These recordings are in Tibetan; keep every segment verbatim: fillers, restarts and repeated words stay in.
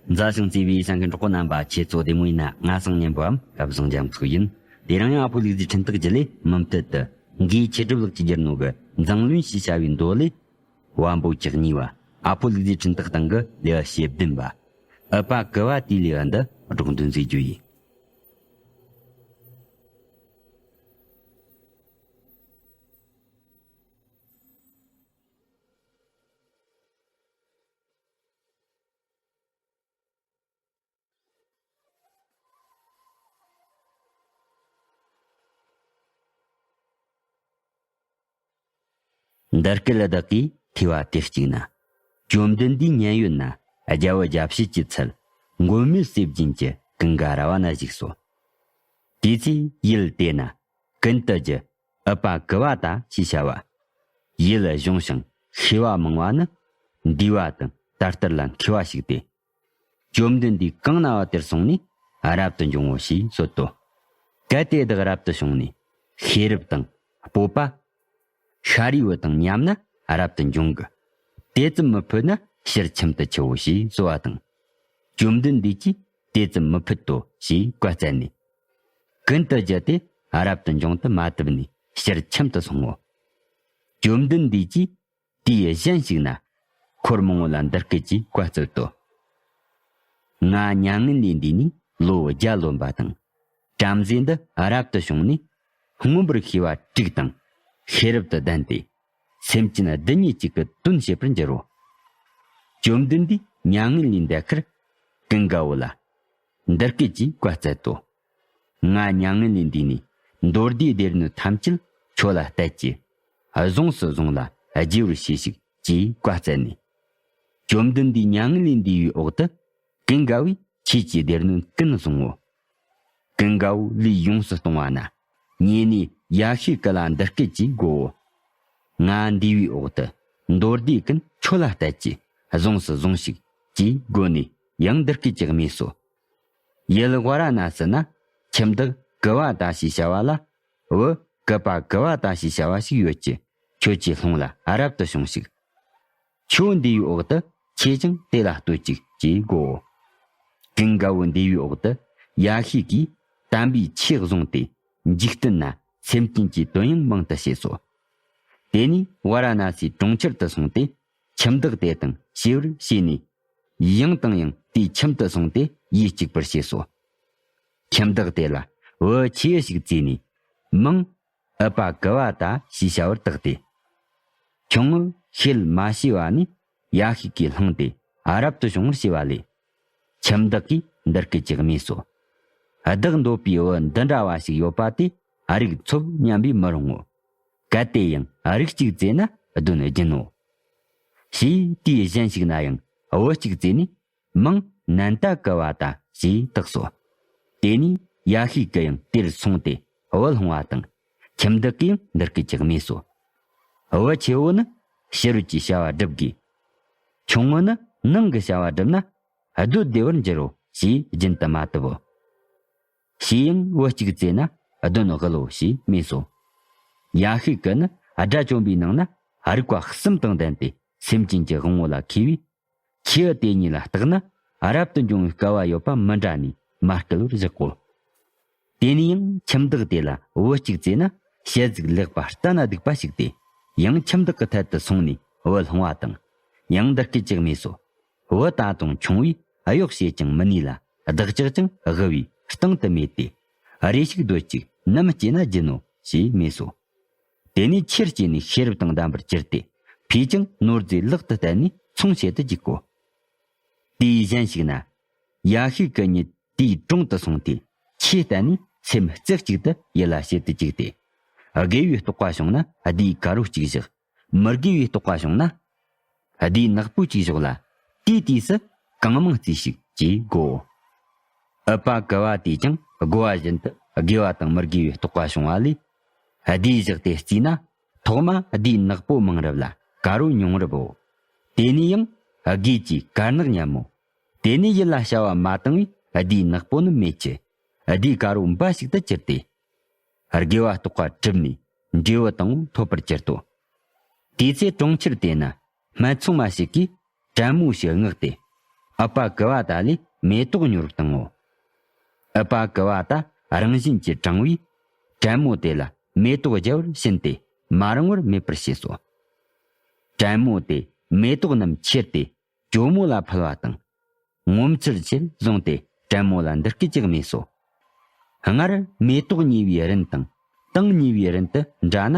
མཛའ་ཞིང་བརྩེ་བའི་ཞང་གི་གྲོགས་པོ་རྣམ་པ། ཁྱེད་ཚོ་བདེ་མོ་ཡིན་ན། ང་སང་ཉན་པའམ་སྐབས་བཟང་འཇམ་ཚོགས་ཡིན། དེ་རིང་ཡང་ཨ་ཕོ་ལུག་རྫིའི་འཕྲིན་སྟེགས་བརྒྱུད་ལས་མུ་མཐུད་དུ། འགོས་ཆོས་སྒྲུབ་ལགས་ཀྱིས་བསྒྱུར་ནོ་གི་མཛངས་བླུན་ཞེས་བྱ་བའི་མདོ་ལས། བ་འབོད་ཀྱི་གཉིས་པ། ཨ་ཕོ་ལུག་རྫིའི་འཕྲིན་སྟེགས་སྟེང་གི་ལེའུ་ཞེ་བདུན་པ། ཨུ་པ་ཀུ་བ་ཏའི་ལེའུ་འདི་སྒྲོག་འདོན་མཛད་རྒྱུ་ཡིན། འདི་སྐད་བདག་གིས་ཐོས་པ་དེ་གཅིག་ན། བཅོམ་ལྡན་འདས་མཉན་ཡོད་ན་རྒྱལ་བུ་རྒྱལ་བྱེད་ཀྱི་ཚལ་མགོན་མེད་ཟས་སྦྱིན་གྱི་ཀུན་དགའ་ར་བ་ན་བཞུགས་སོ། དེ་ཚེ་ཡུལ་དེ་ན་ཀུན་ཏུ་རྒྱུ་ཨུ་པ་ཀུ་བ་ཏ་ཞེས་བྱ་བ། ཡུལ་གཞུང་ཞིང་ཤེས་པ་མང་བ་ནི་འདུས་པ་དང་དར་དར་ལ་མཁས་པ་ཞིག་སྟེ། བཅོམ་ལྡན་འདས་གང་ན་བ་དེར་སོང་ནས་རབ་ཏུ་འབྱུང་ངོ་ཞེས་གསོལ་ཏོ། གལ་ཏེ་བདག་རབ་ཏུ་བྱུང་ནས་ཤེས་རབ་དང་སྤོབས་པ། ཤཱ་རིའི་བུ་དང་མཉམ་ན་རབ་ཏུ་འབྱུང་གི། དེ་ཙམ་མི་ཕོད་ན་ཕྱིར་ཁྱིམ་དུ་འཁྱིལ་བོ་ཞེས་གསོལ་བ་དང་། བཅོམ་ལྡན་འདས་ཀྱིས་དེ་ཙམ་མི་ཕོད་དོ་ཞེས་བཀའ་སྩལ་ནས། ཀུན་ཏུ་རྒྱུ་དེ་རབ་ཏུ་འབྱུང་དུ་མ་བཏུབ་ནས་ཕྱིར་ཁྱིམ་དུ་སོང་ངོ་། བཅོམ་ལྡན་འདས་ཀྱིས་དུས་གཞན་ཞིག་ན། འཁོར་མང་པོ་ལ་འདི་སྐད་ཀྱི་བཀའ་སྩལ་ཏོ། ང་མྱ་ངན་ལས་འདས་ནས་ལོ་བརྒྱ་ལོན་པ་དང་། བྲམ་ཟེ་འདི་རབ་ཏུ་བྱུང་ནས་མངོན་པར་ཤེས་པ་དྲུག་དང་ཤེས་རབ་ཏུ་ལྡན་ཏེ། སེམས་ཅན་བདུན་ཉིད་གཅིག་གི་དོན་བྱེད་པར་འགྱུར་རོ། བཅོམ་ལྡན་འདས་མྱ་ངན་ལས་འདས་ཁར་ཀུན་དགའ་བོ་ལ་འདི་སྐད་ཀྱི་བཀའ་སྩལ་ཏོ། ང་མྱ་ངན་ལས་འདས་ནས་མདོ་སྡེའི་སྡེ་སྣོད་ཐམས་ཅད་ཁྱོད་ལ་གཏད་ཀྱི། གཟུངས་སུ་བཟུང་ལ་རྒྱས་པར་བྱོས་ཤིག་ཅེས་བཀའ་སྩལ་ནས། བཅོམ་ལྡན་འདས་མྱ་ངན་ལས་འདས་པའི་འོག་ཏུ་ཀུན་དགའ་བོས་ཆོས་ཀྱི་སྡེ་སྣོད་ཀུན་བཟུང་ངོ་། ཀུན་དགའ་བོ་ལུས་ཡོངས་སུ་གཏོང་བ་ན་ཉེ་གནས་ཡ་ཤེས་ཀུན་ལ་འདི་སྐད་ཅེས་བསྒོའོ། ང་འདས་པའི་འོག་ཏུ་མདོ་སྡེ་ཀུན་ཁྱོད་ལ་གཏད་ཀྱི། གཟུངས་སུ་བཟུང་ཞིག་ཅེས་བསྒོ་ནས་ཡང་འདི་སྐད་ཅེས་སྨྲས་སོ། ཡུལ་ཝཱ་ར་ཎ་སི་ན་ཁྱིམ་བདག་ཀུ་བ་ཏ་ཞེས་བྱ་བ་ལ། བུ་ཀུ་པ་ཀུ་བ་ཏ་ཞེས་བྱ་བ་ཞིག་ཡོད་ཀྱི། ཁྱོད་ཀྱི་ལྷུང་ལ་རབ་ཏུ་བྱུང་ཞིག་ཁྱོད་འདས་པའི་འོག་ཏུ་ཁྱེད་ཀྱང་དེ་ལ་ལྟོས་ཅིག་ཅེས་བསྒོའོ། ཀུན་དགའ་བོ་འདས་པའི་འོག་ཏུ་ཡ་ཤེས་ཀྱིས་དམ་པའི་ཆོས་བཟུང་སྟེ། འཇིག་རྟེན་ན་སེམས་ཅན་གྱི་དོན་ཡང་མང་དུ་བྱས་སོ། དེ་ནས་ཝཱ་ར་ཎ་སིའི་གྲོང་ཁྱེར་དུ་སོང་སྟེ། ཁྱིམ་བདག་དེ་དང་བྱེ་བར་བྱས་ནས། ཡང་དང་ཡང་དེའི་ཁྱིམ་དུ་སོང་སྟེ་ཡིད་གཅིག་པར་བྱས་སོ། ཁྱིམ་བདག་དེ་ལ་བུ་ཆེ་ཞིག་བཙས་ནས། མིང་ཨུ་པ་ཀུ་བ་ཏ་ཞེས་བྱ་བར་བཏགས་ཏེ། ཁྱུང་ངུ་ཤེད་མ་ཤེས་པ་ནས་ཡ་ཤེས་ཀྱིས་བླངས་ཏེ་རབ་ཏུ་བྱུང་བར་བྱས་པ་ལས། ཁྱིམ་བདག་གིས་འདི་སྐད་ཅེས་སྨྲས་སོ། བདག་འདོད་པའི་བུ་འདི་འདྲ་བ་ཞིག་ཡོད་པ་དེ་རིགས་འཚོབ་སྙམ་པས་མི་རུང་ངོ་། གལ་ཏེ་ཡང་རིགས་གཅིག་བཙས་ན་གདོན་སྦྱིན་ནོ། ཞེས་དུས་གཞན་ཞིག་ན་ཡང་བུ་གཅིག་བཙས་ནས། མིང་ནན་ཏ་ཀུ་བ་ཏ་ཞེས་བཏགས་སོ། དེ་ནས་ཡ་ཤེས་ཀྱིས་ཡང་དེར་སོང་སྟེ་བུ་བསླངས་པ་དང་། ཁྱིམ་བདག་གིས་ཡང་འདི་སྐད་ཅེས་སྨྲས་སོ། བུ་ཆེ་བོ་ནི་ཕྱི་རོལ་གྱི་བྱ་བ་སྒྲུབ་དགོས། ཆུང་ངུ་ནི་ནང་གི་བྱ་བ་བསྒྲུབས་ན་སྡོད་བདེ་བར་འགྱུར་རོ་ཞེས་རྒྱུན་དུ་མ་བཏུབ་བོ། ཞེས་ཡང་བུ་གཅིག་བཙས་ན་གདོན་བགེགས་ལོ་ཞེས་སྨྲས་སོ། ཡ་ཤེས་ཀྱིས་ནི་དགྲ་བཅོམ་པའི་ནང་ན་རིག་པ་གསུམ་དང་ལྡན་ཏེ་སེམས་ཅན་གྱི་དབང་པོ་ལ་མཁས་པས། ཁྱེའུ་དེ་གཉིས་ལ་བརྟགས་ན་རབ་ཏུ་འབྱུང་བའི་སྐལ་བ་ཡོད་པ་མི་འདྲ་ནས་མ་བསྐུལ་བར་བཞག་གོ། དེ་ནས་ཡང་ཁྱིམ་བདག་དེ་ལ་བུ་གཅིག་བཙས་ན་ཞལ་གཟིགས་ལེགས་པ་ལྟ་ན་སྡུག་པ་ཞིག་སྟེ། ཡང་ཁྱིམ་བདག་གི་ཐད་དུ་སོང་ནས་བུ་བསླངས་པ་དང་། ཡང་འདི་སྐད་ཅེས་སྨྲས་སོ། བུ་ད་དུང་ཆུང་བས་གཡོག་བྱེད་ཀྱང་མི་ནུས་ལ། བདག་ཅག་ཀྱང་དབུལ་བས་སྟེང་དུ་མེད་དེ། རེ་ཞིག་སྡོད་ཅིག་ནམ་སྐྱེས་ན་སྦྱིན་ནོ་ཞེས་སྨྲས་སོ། དེ་ནས་ཆེར་སྐྱེས་ནས་ཤེས་རབ་དང་ལྡན་པར་གྱུར་ཏེ། ཕས་ཀྱང་ནོར་རྫས་ལག་ཏུ་བསྟན་ནས་ཚོང་བྱེད་དུ་བཅུག་གོ། དུས་གཞན་ཞིག་ན། ཡ་ཤེས་ཀྱིས་ཉིད་དེའི་དྲུང་དུ་སོང་སྟེ། ཆོས་བསྟན་ནས་སེམས་རྩེ་གཅིག་ཏུ་ཡིད་ལ་བྱེད་དུ་བཅུག་སྟེ། དགེ་བའི་རྟོགས་པ་བྱུང་ན་སྡེའི་དཀར་པོ་གཅིག་བཞག་མི་དགེ་བའི་རྟོགས་པ་བྱུང་ན། སྡེའི་ནག་པོ་གཅིག་བཞག་ལ། དེའི་དུས་སུ་གང་མང་བརྩིས་ཤིག་ཅེས་བསྒོའོ། ཨུ་པ་ཀུ་བ་ཏས་ཀྱང་བསྒོ་བ་བཞིན་དུ་དགེ་བ་དང་མི་དགེ་བའི་རྟོགས་པ་བྱུང་བ་ལས། སྡེ་བཞག་སྟེ་བརྩིས་ན། ཐོག་མ་སྡེའི་ནག་པོ་མང་རབས་ལ་དཀར་པོ་ཉུང་རབས་བོ། དེ་ནས་ཡང་དགེ་གྱི་དཀར་ནག་མཉམ་མོ། དེ་ནས་ཡིད་ལ་བྱ་བ་མ་བཏང་བས་སྡེའི་ནག་པོ་ནི་མེད་ཀྱི། སྡེའི་དཀར་པོ་འབའ་ཞིག་ཏུ་གྱུར་ཏེ། དགེ་བ་རྟོགས་པ་གྲུབ་ནས་འབྲས་བུ་དང་པོ་ཐོབ་པར་གྱུར་ཏོ། དེའི་ཚེ་གྲོང་ཁྱེར་དེ་ན་སྨད་འཚོང་མ་ཞིག་གིས་བྲན་མོ་ཞིག་མངགས་ཏེ། ཨ་པ་ཀུ་བ་ཏ་ལས་མེ་ཏོག་ཉོ་རུ་བཏང་ངོ་། ཨ་པ་ཀུ་བ་ཏ་རང་བཞིན་གྱིས་དྲང་བས། དྲེད་མོ་དེ་ལ་མེ་ཏོག་རྒྱལ་བར་བྱིན་ཏེ་མ་རུང་བར་མེད་པར་བྱས་སོ། དྲེད་མོ་དེ་མེ་ཏོག་རྣམས་ཁྱེར་ཏེ་ཇོ་མོ་ལ་ཕུལ་བ་དང་། ངོ་མཚར་ཆེར་བཟུང་སྟེ་དྲེད་མོ་ལ་འདི་སྐད་ཅེས་སྨྲས་སོ། སྔར་མེ་ཏོག་ཉེ་བའི་རིན་དང་། དང་ཉེ་བའི་རིན་དུ་འདྲ་ན།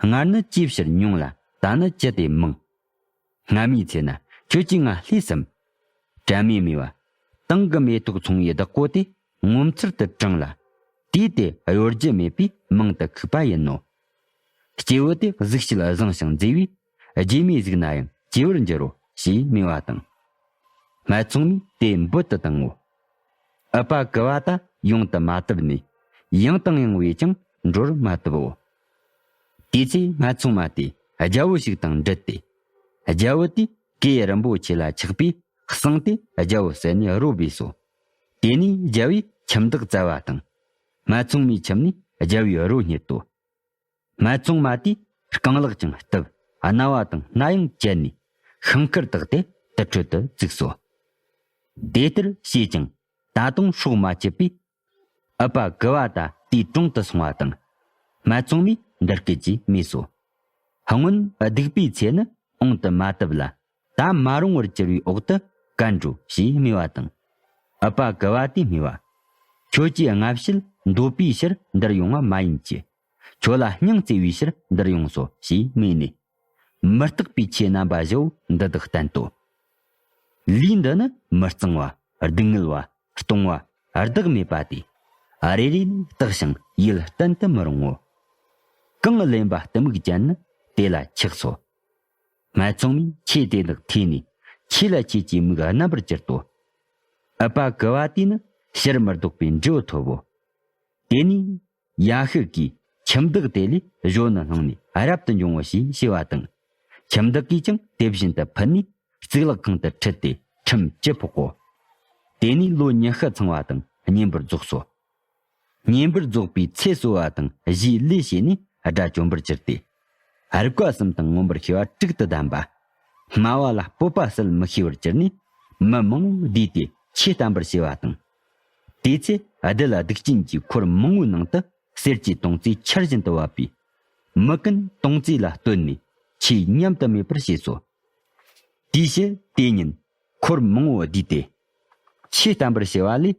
སྔར་ནི་ཅིའི་ཕྱིར་ཉུང་ལ་ད་ནི་ཅི་སྟེ་མང་། སྔ་མའི་ཚེ་ན་ཁྱོད་ཀྱིས་ང་ལྷས་སམ། དྲེད་མོས་སྨྲས་པ། དང་གི་མེ་ཏོག་ཚོང་བའི་བདག་པོ་དེ་ངོ་མཚར་དུ་དྲང་ལ། དུས་དེ་གཡོ་སྒྱུ་མེད་པས་མང་དུ་ཁུག་པ་ཡིན་ནོ། སྐྱེ་བོ་དེ་གཟུགས་བྱད་བཟང་ཞིང་མཛེས་པས། རྗེས་མའི་གཟུགས་ན་ཡང་སྐྱེ་བར་འགྱུར་རོ་ཞེས་སྨྲས་པ་དང་། སྨད་འཚོང་མས་དེ་འབུལ་དུ་བཏང་ངོ་། ཨ་པ་ཀུ་བ་ཏ་ཡོང་དུ་མ་བཏུབ་ནས། ཡང་དང་ཡང་བས་ཀྱང་འགྲོར་མ་བཏུབ་བོ། དེའི་ཚེ་སྨད་འཚོང་མ་དེ་རྒྱལ་པོ་ཞིག་དང་འབྲེལ་ཏེ། རྒྱལ་པོ་དེས་གོས་རིན་པོ་ཆེ་ལ་ཆགས་པས་གསང་སྟེ་རྒྱལ་པོ་བསད་ནས་རོ་སྦས་སོ། དེ་ནས་རྒྱལ་པོས་ཁྱིམ་བདག་བཙལ་བ་དང་། སྨད་འཚོང་མའི་ཁྱིམ་ནས་རྒྱལ་པོའི་རོ་རྙེད་དོ། སྨད་འཚོང་མ་དེས་རྐང་ལག་ཀྱང་བཏབ། རྣ་བ་དང་སྣ་ཡང་བཅད་ནས་ཤིང་ཁར་བཏགས་ཏེ་དུར་ཁྲོད་དུ་བཙུགས་སོ། དེ་ལྟར་བྱས་ཀྱང་ད་དུང་སྲོག་མ་ཆད་པས། ཨ་པ་ཀུ་བ་ཏ་དེའི་དྲུང་དུ་སོང་བ་དང་། སྨད་འཚོང་མས་འདི་སྐད་ཅེས་སྨྲས་སོ། སྔོན་སྡིག་པའི་ཚེ་ནི་འོང་དུ་མ་བཏུབ་ལ། ད་མ་རུང་བར་གྱུར་བའི་འོག་ཏུ་གན་འགྲོ་ཞེས་སྨྲས་པ་དང་། ཨ་པ་ཀུ་བ་ཏས་སྨྲས་པ། ཁྱོད་ཀྱིས་སྔ་ཕྱིར་འདོད་པའི་ཕྱིར་འདིར་ཡོང་བ་མ་ཡིན་གྱི། ཁྱོད་ལ་སྙིང་བརྩེ་བའི་ཕྱིར་འདིར་ཡོང་སོ་ཞེས་སྨྲས་ནས། མི་རྟག་པའི་ཆོས་རྣམ་པ་བཞི་བོ་འདི་དག་བསྟན་ཏོ། ལུས་འདི་ནི་མི་གཙང་བ། སྡུག་བསྔལ་བ། ལྟུང་བ། བདག་མེད་པ་སྟེ། རེ་རེ་ལས་བརྟགས་ཤིང་ཡིད་བརྟན་དུ་མི་རུང་ངོ་། གང་གླེན་པ་གཏི་མུག་ཅན་ནི་དེ་ལ་ཆགས་སོ། སྨད་འཚོང་མས་ཆོས་དེ་དག་ཐོས་ནས་ཆོས་ལ་ཆོས་ཀྱི་མིག་རྣམ་པར་གྱུར་ཏོ། ཨ་པ་ཀུ་བ་ཏས་ནི་ཕྱིར་མི་ལྡོག་པའི་འབྲས་བུ་ཐོབ་བོ། དེ་ནས་ཡ་ཤི་ཀས་ཁྱིམ་བདག་དེ་ལས་གཞོན་ནུ་བླངས་ནས་རབ་ཏུ་འབྱུང་ངོ་ཞེས་བྱས་པ་དང་། ཁྱིམ་བདག་གིས་ཀྱང་དེ་བཞིན་དུ་ཕུལ་ནས་གཙུག་ལག་ཁང་དུ་ཁྲིད་དེ་ཁྲིམས་བཅུ་ཕོག་གོ། དེ་ནས་ལོ་ཉི་ཤུ་ཚང་བ་དང་བསྙེན་པར་རྫོགས་སོ། བསྙེན་པར་རྫོགས་པའི་ཚེ་གསོལ་བ་དང་གཞིའི་ལས་བྱས་ནས་དགྲ་བཅོམ་པར་གྱུར་ཏེ། རིག་པ་གསུམ་དང་མངོན་པར་ཤེས་པ་དྲུག་ཏུ་ལྡན་པ། སྨྲ་བ་ལ་སྤོབས་པ་སེལ་མི་ཤེས་པར་གྱུར་ནས་མི་མང་བོ་བསྡུས་ཏེ་ཆོས་བསྟན་པར་བྱས་པ་དང་། དེའི་ཚེ་བདུད་སྡིག་ཅན་གྱིས་འཁོར་མང་བོའི་ནང་དུ་གསེར་གྱི་དོང་ཙེ་ཆར་བཞིན་དུ་བབས་པས། མི་ཀུན་དོང་ཙེ་ལ་བསྟོད་ནས་ཆོས་ཉམས་དུ་མེད་པར་བྱས་སོ། དེའི་ཕྱིར་དེ་ཉིན་འཁོར་མང་བོ་བསྡུས་ཏེ་ཆོས་བསྟན་པར་བྱས་པ་ལས།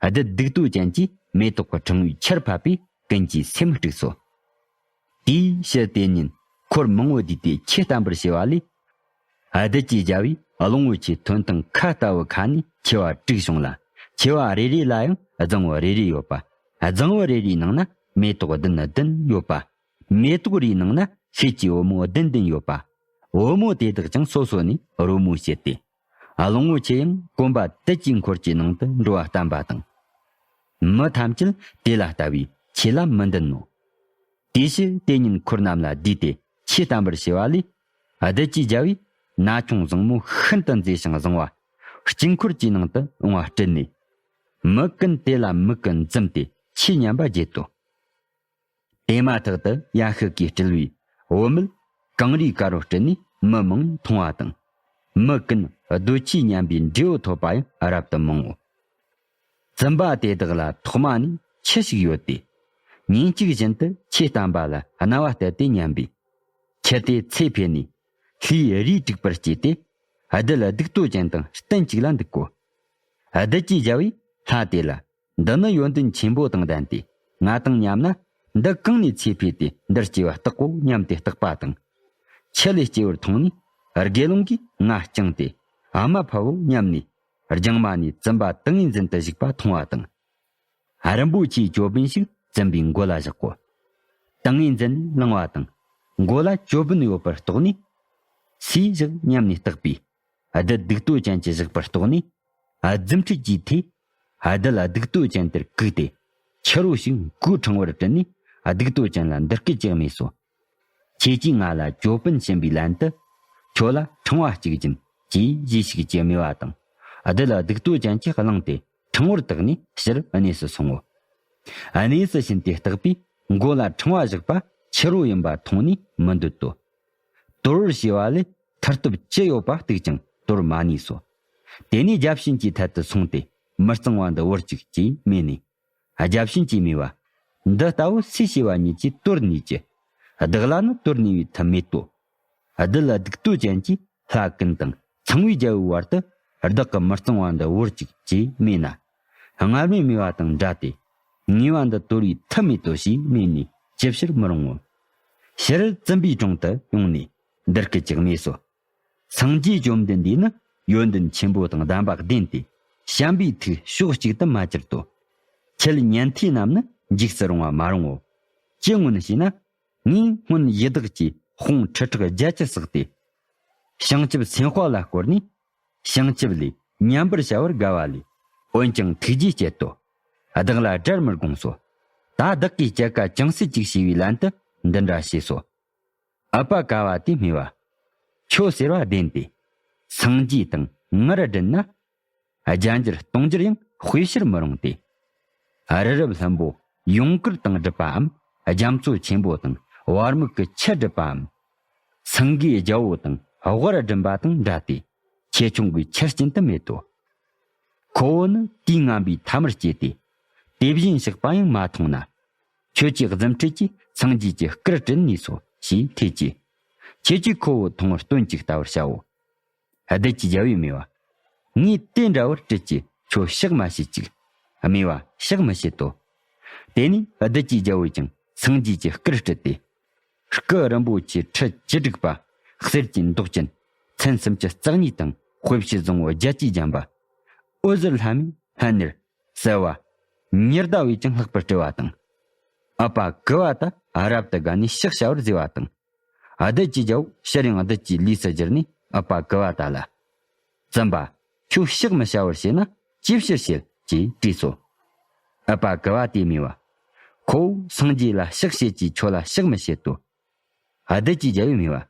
བདུད་སྡིག་ཏོ་ཅན་གྱིས་མེ་ཏོག་གི་ཕྲེང་བས་ཆར་ཕབ་པས་ཀུན་གྱི་སེམས་དཀྲུགས་སོ། དེའི་ཕྱིར་དེ་ཉིན་འཁོར་མང་བོ་བསྡུས་ཏེ་ཆོས་བསྟན་པར་བྱས་པ་ལས། བདུད་ཀྱི་རྒྱལ་པོས་གླང་པོ་ཆེའི་ཐོན་ཐང་ཁ་ལྟ་བུ་ཁ་ནས་མཆེ་བ་དྲུག་བྱུང་ལ། མཆེ་བ་རེ་རེ་ལ་ཡང་རྫིང་བུ་རེ་རེ་ཡོད་པ། རྫིང་བུ་རེ་རེའི་ནང་ན་མེ་ཏོག་བདུན་བདུན་ཡོད་པ། མེ་ཏོག་རེའི་ནང་ན་ཤེལ་གྱི་བུ་མོ་བདུན་བདུན་ཡོད་པ། བུ་མོ་དེ་དག་ཀྱང་སོ་སོ་ནས་རོལ་མོ་བྱེད་དེ། གླང་པོ་ཆེ་ཡང་གོམ་པ་དུད་ཀྱི་འཁོར་གྱི་ནང་དུ་འགྲོ་བ་བསྟན་པ་དང་། མི་ཐམས་ཅད་དེ་ལ་ལྟ་བས་ཆོས་ལ་མི་འདུན་ནོ། དེའི་ཕྱིར་དེ་ཉིན་འཁོར་རྣམས་ལ་བསྡུས་ཏེ་ཆོས་བསྟན་པར་བྱས་པ་ལས། བདུད་ཀྱི་རྒྱལ་པོས་ན་ཆུང་བཟང་མོ་ཤིན་ཏུ་མཛེས་ཤིང་བཟང་བ། དཀྱིལ་འཁོར་གྱི་ནང་དུ་འོང་བ་སྤྲུལ་ནས། མི་ཀུན་དེ་ལ་མིག་གིས་འཛུམ་སྟེ་ཆོས་ཉན་པ་བརྗེད་དོ། དེ་མ་ཐག་ཏུ་ཡ་ཤི་ཀས་སྤྲུལ་བའི་བུད་མེད་གངས་རིའི་དཀར་པོ་སྤྲུལ་ནས་མི་མང་མཐོང་བ་དང་། མི་ཀུན་གདོས་ཆོས་ཉན་པའི་འབྲས་བུ་ཐོབ་པ་ཡང་རབ་ཏུ་མང་ངོ་། བཙུན་པ་དེ་དག་ལ་ཐོག་མ་ནས་ཁྱི་ཞིག་ཡོད་དེ། ཉིན་གཅིག་བཞིན་དུ་ཆོས་བསྟན་པ་ལ་རྣ་བ་གཏད་དེ་ཉན་པས། ཁྱི་དེ་ཚེ་འཕོས་ནས་ལྷའི་རིས་དྲུག་པར་སྐྱེས་ཏེ། བདུད་སྡིག་ཏོ་ཅན་དང་གཏན་གཅིག་ལ་འདུག་གོ། བདུད་ཀྱི་རྒྱལ་པོས་ལྷ་དེ་ལ། འདི་ནི་ཡོན་ཏན་ཆེན་པོ་དང་ལྡན་ཏེ། ང་དང་མཉམ་ན་འདི་གང་ནས་ཚེ་འཕོས་ཏེ་འདིར་སྐྱེ་བ་བརྟག་གོ་སྙམ་སྟེ་བརྟག་པ་དང་། ཁྱི་ལས་སྐྱེ་བར་མཐོང་ནས་དགེ་སློང་གིས་ང་བསྐྱངས་ཏེ་ཨ་མ་ཕ་བོ་སྙམ་ནས་རྒྱང་མ་ནས་བཙུན་པ་ཏིང་ངེ་འཛིན་དུ་བཞུགས་པ་མཐོང་བ་དང་། རིན་པོ་ཆེའི་ཅོད་པན་ཞིག་བཙུན་པའི་མགོ་ལ་བཞག་གོ། ཏིང་ངེ་འཛིན་ནི་བླངས་པ་དང་མགོ་ལ་ཅོད་པན་ཡོད་པར་རྟོགས་ནས། སུས་བཞག་སྙམ་ནས་བརྟགས་པས། བདུད་སྡིག་ཏོ་ཅན་གྱིས་བཞག་པར་རྟོགས་ནས། རྫུ་འཕྲུལ་གྱིས་ཐོས། བདུད་སྡིག་ཏོ་ཅན་དེར་བཀུག་སྟེ། ཁྱི་རོ་ཞིག་མགོའི་ཕྲེང་བར་དྲུད་ནས་སྡིག་ཏོ་ཅན་ལ་འདི་སྐད་ཅེས་སྨྲས་སོ། ཁྱེད་ཀྱིས་ང་ལ་ཅོད་པན་བྱིན་པའི་ལན་དུ། ཁྱོད་ལ་ཕྲེང་བ་གཅིག་སྦྱིན་ཅེས་ཞུས་ཤིག་ཅེས་སྨྲས་པ་དང་། བདུད་སྡིག་ཏོ་ཅན་གྱིས་བླངས་ཏེ་ཕྲེང་བོར་བཏགས་ནས་ཕྱིར་གནས་སུ་སོང་ངོ་། གནས་སུ་ཕྱིན་ཏེ་བརྟགས་པས་མགོ་ལ་ཕྲེང་བ་བཞག་པ་ཁྱི་རོ་ཡིན་པ་མཐོང་ནས་མི་འདོད་དོ། དོར་བར་བྱས་པ་ལས་མཐུ་སྟོབས་ཅི་ཡོད་པ་གཏུགས་ཀྱང་དོར་མ་ནུས་སོ། དེ་ནས་བརྒྱ་བྱིན་གྱི་ཐད་དུ་སོང་སྟེ། མི་གཙང་བ་འདི་བོར་ཅིག་ཅེས་སྨྲས་ནས། བརྒྱ་བྱིན་གྱིས་སྨྲས་པ། འདི་ལྟ་བུ་སུས་བྱས་པ་ཉིད་ཀྱིས་དོར་ནུས་ཀྱི། བདག་ལ་ནི་དོར་ནུས་པའི་ཐབས་མེད་དོ། རྡུལ་གདུགས་དོད་ཅན་གྱིས་ལྷ་ཀུན་དང་ཚངས་པའི་རྒྱལ་པོའི་བར་དུ། བདག་གི་མི་གཙང་བ་འདི་བོར་ཅིག་ཅེས་སྨྲས་ན། སྔར་མེད་སྨྲས་པ་དང་འདྲ་སྟེ། ངེས་པ་འདི་དོར་བའི་ཐབས་མེད་དོ་ཞེས་སྨྲས་ནས་ཅི་བྱར་མི་རུང་ངོ་། ཕྱིར་བཙུན་པའི་དྲུང་དུ་ཡོང་ནས་འདི་སྐད་ཅེས་སྨྲས་སོ། སངས་རྒྱས་བཅོམ་ལྡན་འདས་ནི་ཡོན་ཏན་ཆེན་པོ་དང་ལྡན་པ་བདེན་ཏེ། བྱམས་པའི་ཐུགས་ཕྱོགས་གཅིག་ཏུ་མ་གྱུར་ཏོ། ཁྱེད་ཉན་ཐོས་རྣམས་ནི་འཇིགས་སུ་རུང་བ་མ་རུང་ངོ་། ཅི་སྔོན་ཞེ་ན། ངས་སྔོན་ཡི་དྭགས་ཀྱི་དཔུང་ཁྲི་ཕྲག་བརྒྱད་ཅུ་བསགས་ཏེ། བྱང་ཆུབ་སེམས་དཔའ་ལ་བསྐོར་ནས། བྱང་ཆུབ་ལས་ཉམས་པར་བྱ་བར་དགའ་བ་ལས། འོན་ཀྱང་ཐུགས་རྗེས་བསྐྱེད་དོ། བདག་ལ་དགྲར་མི་དགོངས་སོ། ད་བདག་གིས་སྐྱེ་རྒ་ཅུང་ཟད་ཅིག་བྱས་པའི་ལན་དུ་འདི་འདྲ་ཞེས་སོ། ཨ་པ་ཀ་བ་དེས་སྨྲས་པ། ཁྱོད་ཟེར་བ་བདེན་ཏེ། སངས་རྒྱས་དང་ངར་བསྒྲིལ་ན། རྒྱ་འགྱུར་སྟོང་འགྱུར་ཡང་དཔེ་བྱར་མི་རུང་སྟེ། རི་རབ་ལྷུན་པོ་ཡུངས་ཀར་དང་བསྒྲིབས་པའམ། རྒྱ་མཚོ་ཆེན་པོ་དང་བར་མིག་གི་ཆུ་བསྒྲིབས་པའམ། སེང་གེའི་རྒྱལ་པོ་དང་དབལ་བསྒྲིམས་པ་དང་འདྲ་སྟེ། ཆེ་ཆུང་གི་ཆ་རྐྱེན་དུ་མེད་དོ། ཁོ་བོ་ནི་དུས་ངན་པའི་ཐ་མར་སྐྱེས་ཏེ། དེ་བཞིན་གཤེགས་པ་ཡང་མ་མཐོང་ན། ཁྱོད་ཀྱི་རྫུ་འཕྲུལ་གྱིས་སངས་རྒྱས་ཀྱི་སྐུར་བྲིད་ནུས་སོ་ཞེས་ཐོས་ཀྱི། ཁྱེད་ཀྱིས་ཁོ་བོ་མཐོང་བར་སྟོན་ཅིག་ལྟ་བར་བྱའོ། རྡུལ་གྱི་རྒྱལ་པོས་སྨྲས་པ། ངས་དེ་འདྲ་བར་བྲིད་ཀྱི་ཁྱོད་གཤེགས་མ་བྱེད་ཅིག། སྨྲས་པ། གཤེགས་མི་བྱེད་དོ། དེ་ནས་རྡུལ་གྱི་རྒྱལ་པོས་ཀྱང་སངས་རྒྱས་ཀྱི་སྐུར་བྲིད་དེ། སྐུ་རིན་པོ་ཆེ་ཁྲི་བཅུ་དྲུག་པ། གསེར་གྱི་མདོག་ཅན། མཚན་སུམ་ཅུ་རྩ་གཉིས་དང་དཔེ་བྱད་བཟང་པོ་བརྒྱད་ཀྱིས་བརྒྱན་པ། འོད་ཟེར་ལྷམ་མེ་ལྷན་ནེར། གསལ་བ། ཉི་ཟླ་བས་ཀྱང་ལྷག་པར་སྤྲས་པ་དང་། ཨ་པ་ཀུ་བ་ཏ་རབ་ཏུ་དགའ་ནས་ཕྱག་བྱ་བར་མཛད་པ་དང་། རྡུལ་གྱི་རྒྱལ་པོ་ཕྱིར་ཡང་རྡུལ་གྱི་ལུས་སུ་གྱུར་ནས་ཨ་པ་ཀུ་བ་ཏ་ལ། བཙུན་པ། ཁྱོད་ཕྱག་མི་བྱ་བར་བྱེད་ན་ཅི་ཕྱིར་བྱེད་ཅེས་དྲིས་སོ། ཨ་པ་ཀུ་བ་ཏས་སྨྲས་པ། ཁོ་བོ་སངས་རྒྱས་ལ་ཕྱག་བྱེད་ཀྱི་ཁྱོད་ལ་ཕྱག་མི་བྱེད་དོ། རྡུལ་གྱི་རྒྱལ་པོས་སྨྲས་པ།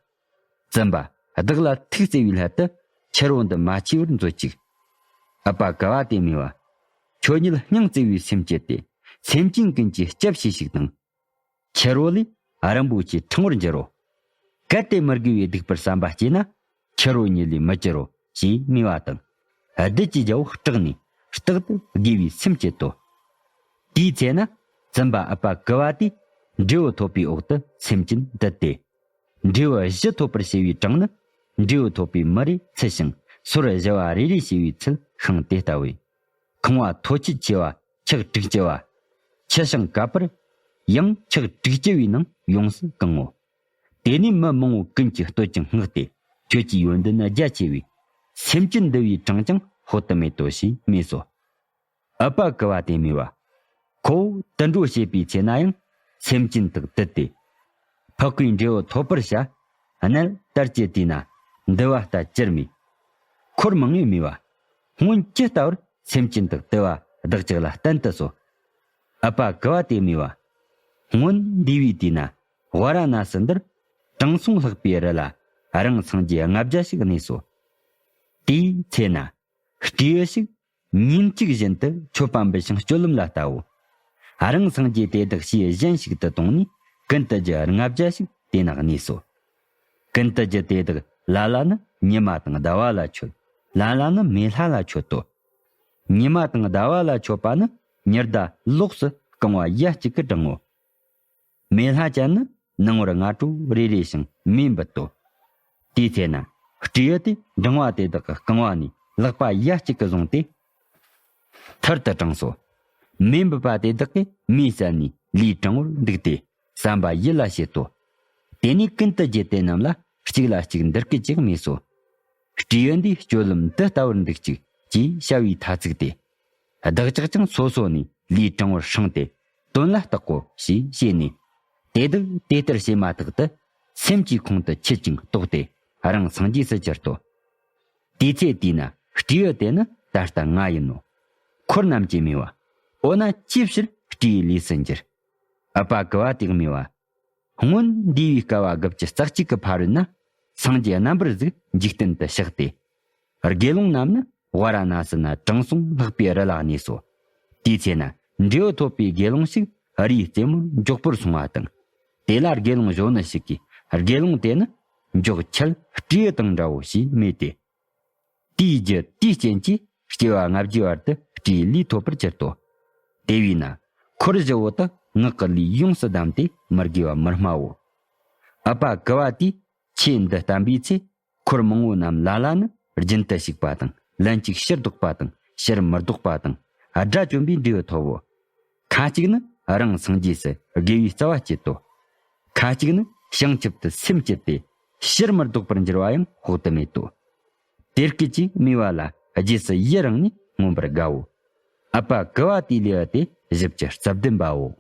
བཙུན་པ། བདག་ལ་ཐུགས་བརྩེ་བའི་སླད་དུ་ཕྱི་རོལ་འདི་མ་མཆིས་པར་མཛོད་ཅིག། ཨ་པ་ཀུ་བ་ཏས་སྨྲས་པ། ཁྱོད་ཉིད་སྙིང་བརྩེ་བའི་སེམས་བསྐྱེད་དེ། སེམས་ཅན་ཀུན་གྱི་སྐྱབས་བྱོས་ཤིག་དང་། ཕྱི་རོལ་ལས་རིན་པོ་ཆེའི་ཕྲེང་བར་འགྱུར་རོ། གལ་ཏེ་མི་དགེ་བའི་སྡིག་པར་བསམ་པ་སྐྱེས་ན། ཕྱི་རོལ་ཉིད་ལས་མི་གྱུར་རོ་ཞེས་སྨྲས་པ་དང་། རྡུལ་གྱི་རྒྱལ་པོ་སྐྲག་ནས་རྟག་ཏུ་དགེ་བའི་སེམས་བསྐྱེད་དོ། དེའི་ཚེ་ན་བཙུན་པ་ཨ་པ་ཀུ་བ་ཏས་འབྲས་བུ་ཐོབ་པའི་འོག་ཏུ་སེམས་ཅན་འདུད་དེ། འབྲས་བུ་བཞི་ཐོབ་པར་བྱེད་པའི་གྲངས་ནི། འབྲས་བུ་ཐོབ་པའི་མི་རེ་ཚུལ་ཞིང་སོར་བཞི་བ་རེ་རེ་བྱེད་པའི་ཚུལ་ཤིང་དེ་ལྟ་བུའི། ཁང་བ་མཐོ་ཆུ་ཆེ་བ་ཁྱག་དྲུག་ཅུ་བ། ཆུ་ཤིང་ག་པར་ཡང་ཁྱག་དྲུག་ཅུ་བའི་ནང་ཡོངས་སུ་གང་ངོ་། དེ་ནས་མི་མང་པོ་ཀུན་གྱིས་བསྟོད་ཅིང་བསྔགས་ཏེ། ཁྱོད་ཀྱི་ཡོན་ཏན་རྒྱ་ཆེ་བས། སེམས་ཅན་འདུལ་བའི་གྲངས་ཀྱང་དཔག་ཏུ་མེད་དོ་ཞེས་སྨྲས་སོ། ཨ་པ་ཀུ་བ་ཏས་སྨྲས་པ། ཁོ་བོ་དུད་འགྲོ་བྱེད་པའི་ཚེ་ན་ཡང་སེམས་ཅན་དག་དུད་དེ། འཕགས་པའི་འབྲས་བུ་ཐོབ་པར་བྱ། གནས་དར་གྱི་དུས་ན་འདུལ་བ་ལྟ་ཅིར་སྨྲས། འཁོར་མང་པོས་སྨྲས་པ། སྔོན་ཇི་ལྟ་བར་སེམས་ཅན་དག་དུལ་བ་བདག་ཅག་ལ་བསྟན་ཏུ་གསོལ། ཨ་པ་ཀུ་བ་ཏས་སྨྲས་པ། སྔོན་འདས་པའི་དུས་ན་ཝཱ་ར་ཎ་སི་འདིར་དྲང་སྲོང་ལྷག་པའི་རི་ལ་རང་སངས་རྒྱས་ལྔ་བརྒྱ་ཞིག་གནས་སོ། དེའི་ཚེ་ན་སྤྲེའུ་ཞིག་ཉིན་གཅིག་བཞིན་དུ་མཆོད་པ་འབུལ་ཞིང་སྤྱོད་ལམ་ལ་ལྟའོ། རང་སངས་རྒྱས་དེ་དག་ཕྱིའི་གཞན་ཞིག་ཏུ་དོང་ནས་ཀུན་ཏུ་རྒྱུ་ལྔ་བརྒྱ་ཞིག་དེ་ན་གནས་སོ། ཀུན་ཏུ་རྒྱུ་དེ་དག་ལ་ལ་ནི་ཉི་མ་དང་ཟླ་བ་ལ་མཆོད། ལ་ལ་ནི་མེ་ལྷ་ལ་མཆོད་དོ། ཉི་མ་དང་ཟླ་བ་ལ་མཆོད་པ་ནི་ཉི་ཟླ་ལོགས་སུ་རྐང་བ་ཡ་གཅིག་གིས་བགྲང་ངོ་། མེ་ལྷ་ཅན་ནི་ནང་བར་སྔ་དྲོ་རེ་རེ་ཞིང་མེ་འབུད་དོ། དེའི་ཚེ་ན་སྤྲེའུ་དེ་བགྲང་བ་དེ་དག་གི་རྐང་བ་ནས་ལག་པ་ཡ་གཅིག་གིས་བཟུང་སྟེ་ཐུར་དུ་དྲངས་སོ། མེ་འབུད་པ་དེ་དག་གིས་མེ་བསད་ནས་ལུས་དྲང་བོར་འདུག་སྟེ་བསམ་པ་ཡིད་ལ་བྱེད་དོ། དེ་ནས་ཀུན་ཏུ་རྒྱུ་དེ་རྣམས་ལ་གཅིག་ལ་གཅིག་འདི་སྐད་ཅེས་སྨྲས་སོ། སྤྲེའུ་འདིའི་སྤྱོད་ལམ་འདི་ལྟ་བུར་འདུག་ཅིག་ཅེས་བྱ་བའི་ཐ་ཚིག་སྟེ། བདག་ཅག་ཀྱང་སོ་སོ་ནས་ལུས་དྲང་བོར་བསྲངས་ཏེ་དོན་ལ་བརྟག་གོ་ཞེས་བཤད་ནས། དེ་དག་དེ་ལྟར་བྱས་མ་ཐག་ཏུ་སེམས་ཀྱི་ཁོང་དུ་ཆུད་ཅིང་རྟོགས་ཏེ་རང་སངས་རྒྱས་སུ་གྱུར་ཏོ། དེའི་ཚེ་དེས་ན་སྤྲེའུ་དེ་ནི་ད་ལྟ་ང་ཡིན་ནོ། འཁོར་རྣམས་ཀྱིས་སྨྲས་པ། འོ་ན་ཅིའི་ཕྱིར་སྤྲེའུའི་ལུས་སུ་འགྱུར། ཨ་པ་ཀུ་བ་ཏས་སྨྲས་པ། སྔོན་འདས་པའི་བསྐལ་པ་དགུ་བཅུ་རྩ་གཅིག་གི་ཕ་རོལ་ན་སངས་རྒྱས་རྣམ་པར་གཟིགས་འཇིག་རྟེན་དུ་གཤེགས་ཏེ། དགེ་སློང་རྣམས་ནི་ཝཱ་ར་ཎ་སི་ན་དྲང་སྲོང་ལྷག་པའི་རི་ལ་གནས་སོ། དེའི་ཚེ་ན་འབྲས་བུ་ཐོབ་པའི་དགེ་སློང་ཞིག་རིའི་རྩེ་མོར་མགྱོགས་པོར་སོང་བ་དང་། དེ་ལ་དགེ་སློང་གཞོན་ནུ་ཞིག་གིས་དགེ་སློང་དེ་ནི་མགྱོགས་ཆེད་སྤྲེའུ་དང་འདྲའོ་ཞེས་སྨྲས་ཏེ། དེའི་རྒྱུ་དེའི་རྐྱེན་གྱིས་སྐྱེ་བ་ལྔ་བརྒྱའི་བར་དུ་སྤྲེའུའི་ལུས་ཐོབ་པར་གྱུར་ཏོ། དེ་བས་ན། འཁོར་བཞི་བོ་དག་ངག་གི་ལུས་ཡོངས་སུ་བསྡམས་ཏེ་མི་དགེ་བ་མི་སྨྲའོ། ཨ་པ་ཀུ་བ་ཏི། ཆོས་འདི་བསྟན་པའི་ཚེ། འཁོར་མང་བོ་རྣམས་ལ་ལ་ནི་རྒྱུན་དུ་ཞུགས་པ་དང་། ལན་གཅིག་ཕྱིར་ལྡོག་པ་དང་། ཕྱིར་མི་ལྡོག་པ་དང་། དགྲ་བཅོམ་པའི་འབྲས་བུ་ཐོབ་བོ། ཁ་ཅིག་ནི་རང་སངས་རྒྱས་སུ་དགེ་བའི་རྩ་བ་བསྐྱེད་དོ། ཁ་ཅིག་ནི་བྱང་ཆུབ་ཏུ་སེམས་བསྐྱེད་དེ། ཕྱིར་མི་ལྡོག་པར་འགྱུར་བ་ཡང་དཔག་ཏུ་མེད་དོ། དེ་སྐད་ཅེས་སྨྲས་པ་ལ་རྗེས་སུ་ཡི་རང་ནས་མངོན་པར་དགའ་བོ། ཨ་པ་ཀུ་བ་ཏི་ལེའུ་སྟེ་བཞི་བཅུ་རྩ་བདུན་པའོ།